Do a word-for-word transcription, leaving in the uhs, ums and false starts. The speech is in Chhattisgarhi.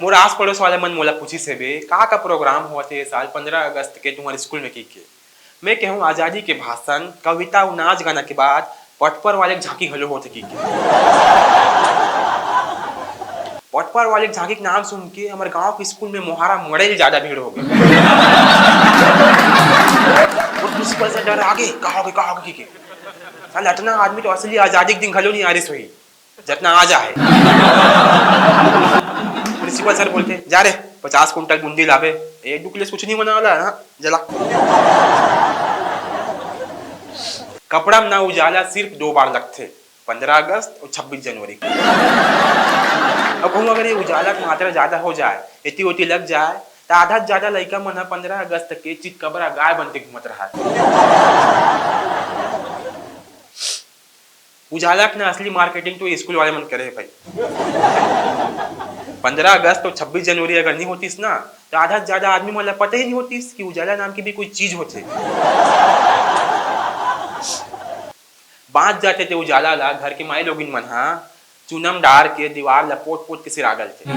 मोर आस पड़ोस वाले मन मोला पूछिस हे बे, का का प्रोग्राम होवत हे ए साल पंद्रह अगस्त के तुम्हर स्कूल में कहिके। मैं कहूँ, आजादी के भाषण, कविता अउ नाच गाना के बाद पटपर वाले के झांकी घलो होथे कहिके। पटपर वाले के झांकी के नाम सुन के हमर गांव के स्कूल में मोहारा मड़ई ले ज्यादा भीड़ हो गे। वो प्रिंसिपल सर डरा गे, का होगे, का होगे कहिके। साला अतना आदमी तो असली आजादी के दिन घलो नहीं आ रिस होही। जतना आ जाए। प्रिंसिपल सर बोलथे, "जा रे, पचास कुंटल बुंदी लाबे।" ए, दू किलो कुछ नहीं बना वाला है, हाँ, जला। कपड़ा में ना उजाला सिर्फ दो बार लगथे, पंद्रह अगस्त और छब्बीस जनवरी। अब कहूँ, अगर ये उजाला की मात्रा ज्यादा हो जाए, एती ओती लग जाए, तो आधा से ज्यादा लइका मन ह पंद्रह अगस्त के चितकबरा गाय बन के घूमत रहा। उजाला के ना असली मार्केटिंग तो स्कूल वाले मन करे हे भाई। पंद्रह अगस्त और छब्बीस जनवरी अगर नहीं होतीस ना, तो आधा से ज्यादा आदमी मन ला पता ही नहीं होतीस कि उजाला नाम की भी कोई चीज होथे। बांच जाथे ते उजाला ला घर के माई लोगिन मन हा चूना म डार के दीवार ला पोत पोत के सिरागल थे।